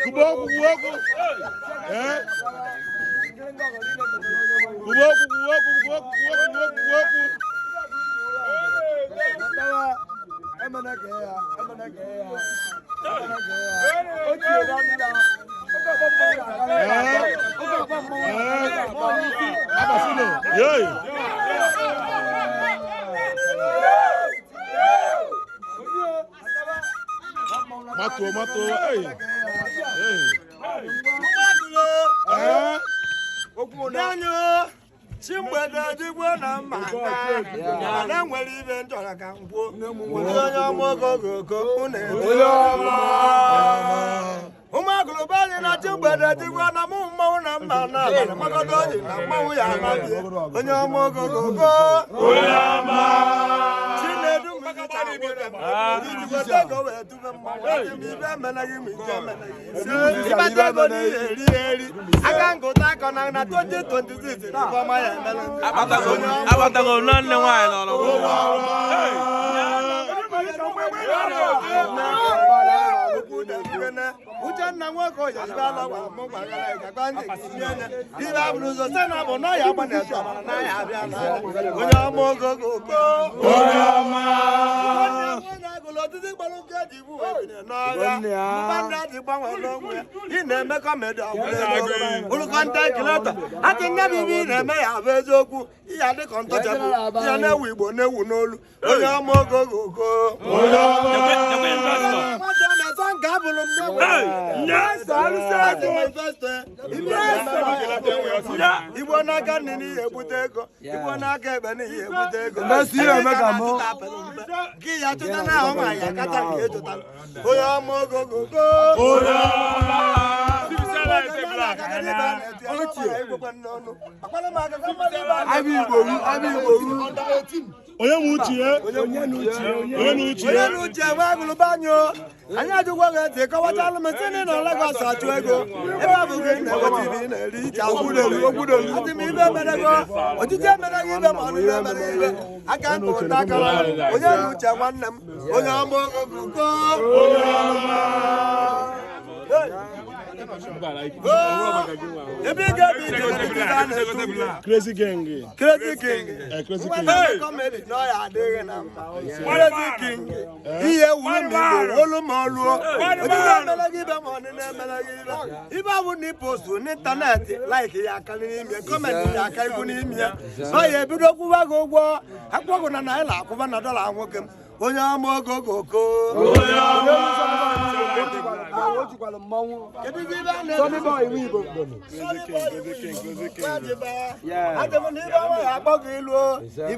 Kwube okwu, kwube okwu. Ee? Kwube okwu, kwube okwu, kwube okwu, kwube okwu, kwube okwu. Ee? Ee? Abasino. Yey. Matuo, matuo. Hey. Hey. Ee? Chi mgbede dịgwo na mma mana enwere ibe m chọrọ ka m kwuo. Ndị onye ọma ogogogo unu eme. Ụmụ agụlụba anyị na chi mgbede dịgwo na mụ mmanwụ na mma na abalị makọta oji na mmanwụ ya anabie onye ọma ogogogo Chinedu m weta ego wee tube mmanwụ asị m ibe emenaghị m ike emenaghị ịkpata ego n'ihe eri eri aka ngụta akọ na na 2026 na ọma ya emela. Agbatago m na nne nwaanyị nọrọ. Uchenna nwoke oyi ibe ala gwara m gwagara gakwa ntị gị anya ibe abụrụ ụzọ site na bụ n'ọya gba na-etu amara na ya abịa na onye ọma ogogogo Onye ọma. Onye agụlụ ọtụtụ gbalụ nke eji bụ wee n'ọhịa mba ndị adị gbanwe n'onwe ya ị na-eme comedy ọbụla ego bụrụ content creator atị nya bụ ibe ị na-eme ya bụ eziokwu ihe adị ka ntọchapụ ya na-ewu Igbo na-ewu n'olu onye ọma ogogogo Onye ọma. Ekwe investor. Nke abụrụ m Igbo n'aka nne n'ihe ebute ego, Igbo n'aka ekpe n'ihe ebute ego. Gị ya chụta na ahụ ma ya kacha nke echụtara onye ọma ogogogo. Onye ọma. Onye nwe uche ya? Onye na uche ya? Onye na uche nwe agụlụba anyị o anyị ajụgwa gị ntị kọwachalụ m sị na ị nọ Lagos achụ ego ebe ọ bụ gị na-enweta ibe ị na-eri ije akwụdolu adị m ibe mere gị ojiji emere gị ibe ma ọnụ emere gị ibe aka nkụ ụta akara onye na uche nwanne m onye ọma ogogogo. Ebe ị ga-ebi ije a na-etu Crazy Gang. Crazy King. Eh, Crazy King. Nwanne comedy na ọ ya adịghị na mma. Crazy King. Ihe wuru m Igbo olu ma ọ lụọ. Ojiji emere gị ibe ma ọ nịna emere gị ibe. Ibe ọ bụ na ị postu n'ịntanetị like ya aka n'ime comment ya aka ikwu n'ime ya. Ọ ya ebido kwụba gị ụgwọ. Akwụkwọ na naira akwụba na dọla nwoke m. Onye ọma ogogogo. Kedu ibe a na-eme? Crazy King, Crazy King, Crazy King. Adị m na ibe ọma ya akpọ gị ilu o.